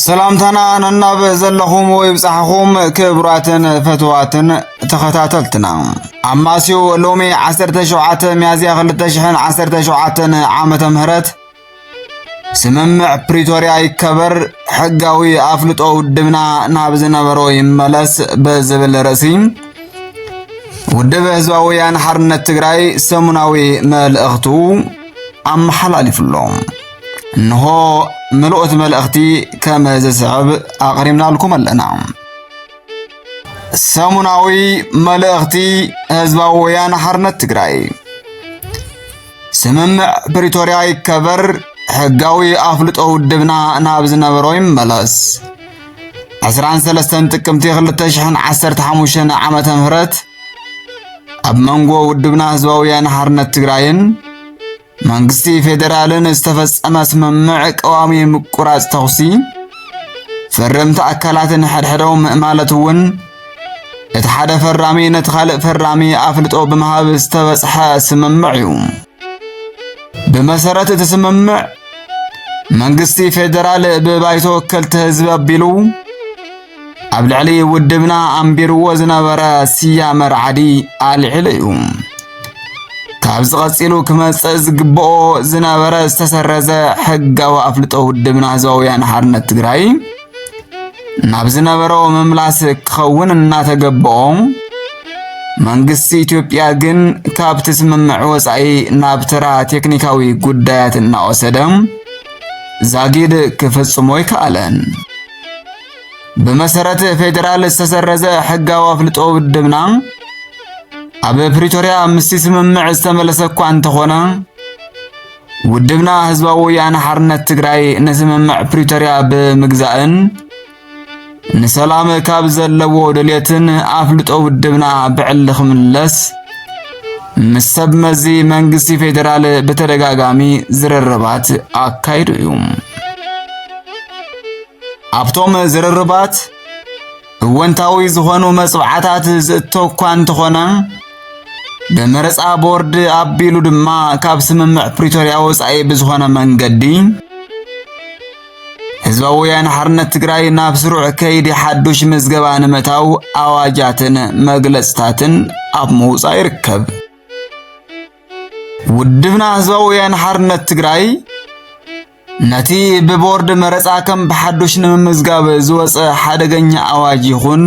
ሰላምታና ነናብ ዘለኹም ይብጻሕኹም ክቡራትን ፈትዋትን ተኸታተልትና። ኣማስዩ ሎሚ ዓሰርተ ሸውዓተ ሚያዝያ ክልተ ሽሕን ዓሰርተ ሸውዓተን ዓመተ ምህረት ስምምዕ ፕሪቶርያ ይከበር፣ ሕጋዊ ኣፍልጦ ውድብና ናብ ዝነበሮ ይመለስ ብዝብል ርእሲ ውድብ ህዝባዊ ወያነ ሓርነት ትግራይ ሰሙናዊ መልእኽቱ ኣመሓላሊፉ ኣሎ። እንሆ ምልኦት መልእኽቲ ከም ዝስዕብ ኣቕሪብናልኩም ኣለና። ሰሙናዊ መልእኽቲ ህዝባዊ ወያነ ሓርነት ትግራይ። ስምምዕ ፕሪቶርያ ይከበር፣ ሕጋዊ ኣፍልጦ ውድብና ናብ ዝነበሮ ይመለስ። ዕስራን ሰለስተን ጥቅምቲ ክልተ ሽሕን ዓሰርተ ሓሙሽተን ዓመተ ምህረት ኣብ መንጎ ውድብና ህዝባዊ ወያነ ሓርነት ትግራይን መንግስቲ ፌዴራልን ዝተፈጸመ ስምምዕ ቀዋሚ ምቁራጽ ተኹሲ፣ ፈረምቲ ኣካላትን ሕድሕዶም ማለት እውን እቲ ሓደ ፈራሚ ነቲ ካልእ ፈራሚ ኣፍልጦ ብምሃብ ዝተበጽሐ ስምምዕ እዩ። ብመሰረት እቲ ስምምዕ፣ መንግስቲ ፌዴራል ብባይቶ ወከልቲ ህዝቢ ኣቢሉ ኣብ ልዕሊ ውድብና ኣንቢርዎ ዝነበረ ስያመ ራዕዲ ኣልዒሉ እዩ። ካብዚ ቀጺሉ ክመጽእ ዝግብኦ ዝነበረ ዝተሰረዘ ሕጋዊ ኣፍልጦ ውድብና ህዝባዊ ወያነ ሓርነት ትግራይ ናብ ዝነበሮ ምምላስ ክኸውን እናተገብኦ፣ መንግስቲ ኢትዮጵያ ግን ካብቲ ስምምዕ ወጻኢ ናብ ተራ ቴክኒካዊ ጉዳያት እናወሰደ ዛጊድ ክፍጽሞ ኣይከኣለን። ብመሰረት ፌዴራል ዝተሰረዘ ሕጋዊ ኣፍልጦ ውድብና ኣብ ፕሪቶርያ ምስቲ ስምምዕ ዝተመለሰ እኳ እንተኾነ፣ ውድብና ህዝባዊ ወያነ ሓርነት ትግራይ ንስምምዕ ፕሪቶርያ ብምግዛእን ንሰላም ካብ ዘለዎ ድልየትን ኣፍልጦ ውድብና ብዕሊ ክምለስ ምስ ሰብ መዚ መንግስቲ ፌዴራል ብተደጋጋሚ ዝርርባት ኣካይዱ እዩ። ኣብቶም ዝርርባት እወንታዊ ዝኾኑ መጽብዓታት ዝእቶ እኳ እንተኾነ፣ ብመረጻ ቦርድ ኣቢሉ ድማ ካብ ስምምዕ ፕሪቶርያ ወጻኢ ብዝኾነ መንገዲ ህዝባዊ ወያነ ሓርነት ትግራይ ናብ ስሩዕ ከይዲ ሓዱሽ ምዝገባ ንምእታው ኣዋጃትን መግለጽታትን ኣብ ምውጻእ ይርከብ። ውድብና ህዝባዊ ወያነ ሓርነት ትግራይ ነቲ ብቦርድ መረጻ ከም ብሓዱሽ ንምምዝጋብ ዝወጸ ሓደገኛ ኣዋጅ ይኹን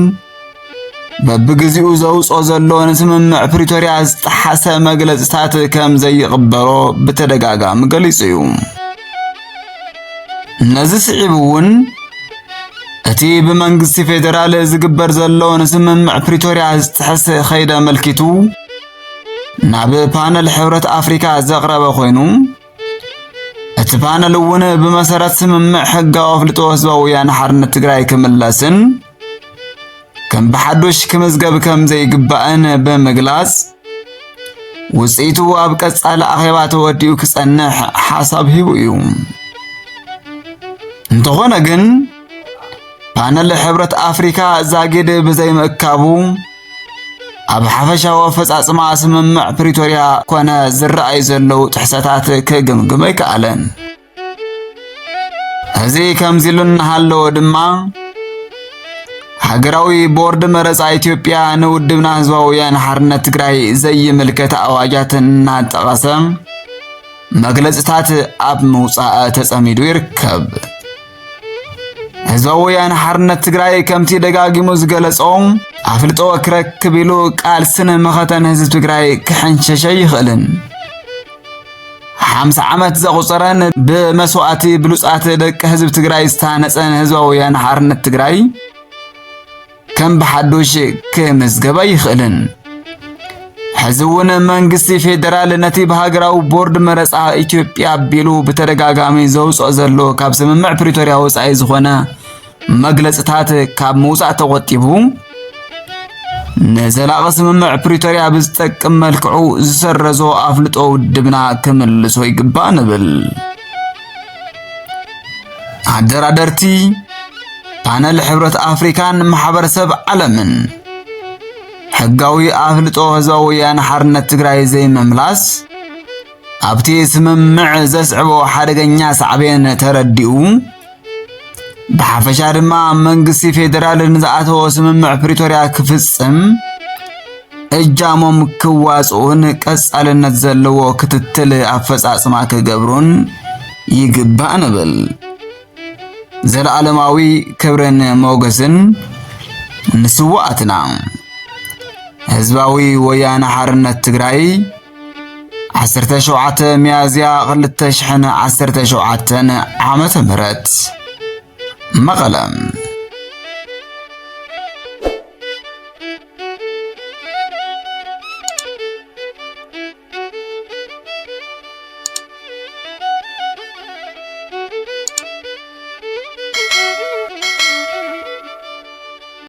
በብግዚኡ ዘውጾ ዘሎ ንስምምዕ ፕሪቶርያ ዝጠሓሰ መግለጽታት ከም ዘይቕበሎ ብተደጋጋሚ ገሊጹ እዩ። ነዚ ስዒቡ እውን እቲ ብመንግስቲ ፌዴራል ዝግበር ዘሎ ንስምምዕ ፕሪቶርያ ዝጥሕስ ከይዲ ኣመልኪቱ ናብ ፓነል ሕብረት ኣፍሪካ ዘቕረበ ኮይኑ፣ እቲ ፓነል እውን ብመሰረት ስምምዕ ሕጋዊ ኣፍልጦ ህዝባዊ ወያነ ሓርነት ትግራይ ክምለስን ከም ብሓዱሽ ክምዝገብ ከም ዘይግባእን ብምግላጽ፣ ውጽኢቱ ኣብ ቀጻሊ ኣኼባ ተወዲኡ ክጸንሕ ሓሳብ ሂቡ እዩ። እንተኾነ ግን፣ ፓነል ሕብረት ኣፍሪካ ዛጊድ ብዘይምእካቡ፣ ኣብ ሓፈሻዊ ኣፈጻጽማ ስምምዕ ፕሪቶርያ ኮነ ዝረኣዩ ዘለዉ ጥሕሰታት ክግምግም ኣይከኣለን። እዚ ከምዚ ኢሉ እናሃለወ ድማ፣ ሃገራዊ ቦርድ መረጻ ኢትዮጵያ ንውድብና ህዝባዊ ወያነ ሓርነት ትግራይ ዘይምልከት ኣዋጃት እናጠቐሰ መግለጽታት ኣብ ምውጻእ ተጸሚዱ ይርከብ። ህዝባዊ ወያነ ሓርነት ትግራይ ከምቲ ደጋጊሙ ዝገለጾ፣ ኣፍልጦ ክረክብ ኢሉ ቃልስን መኸተን ህዝቢ ትግራይ ክሕንሸሽ ኣይኽእልን። ሓምሳ ዓመት ዘቑጸረን ብመስዋእቲ ብሉጻት ደቂ ህዝቢ ትግራይ ዝተሃነጸን ህዝባዊ ወያነ ሓርነት ትግራይ ከም ብሓዱሽ ክምዝገብ ኣይኽእልን። ሕዚ እውን መንግስቲ ፌዴራል ነቲ ብሃገራዊ ቦርድ መረጻ ኢትዮጵያ ኣቢሉ ብተደጋጋሚ ዘውፅኦ ዘሎ ካብ ስምምዕ ፕሪቶርያ ወፃኢ ዝኾነ መግለፅታት ካብ ምውፃእ ተቖጢቡ፣ ንዘላቒ ስምምዕ ፕሪቶርያ ብዝጠቅም መልክዑ ዝሰረዞ ኣፍልጦ ውድብና ክምልሶ ይግባእ ንብል። ኣደራደርቲ ፓነል ሕብረት ኣፍሪካን ማሕበረሰብ ዓለምን ሕጋዊ ኣፍልጦ ህዝባዊ ወያነ ሓርነት ትግራይ ዘይምምላስ ኣብቲ ስምምዕ ዘስዕቦ ሓደገኛ ሳዕቤን ተረዲኡ፣ ብሓፈሻ ድማ መንግስቲ ፌዴራል ንዝኣተዎ ስምምዕ ፕሪቶርያ ክፍጽም እጃሞም ክዋጽኡን ቀጻልነት ዘለዎ ክትትል ኣፈጻጽማ ክገብሩን ይግባእ ንብል። ዘለዓለማዊ ክብርን ሞገስን ንስውኣትና። ህዝባዊ ወያነ ሓርነት ትግራይ፣ ዓሰርተ ሸውዓተ ሚያዝያ ክልተ ሽሕን ዓሰርተ ሸውዓተን ዓመተ ምህረት። መቐለ።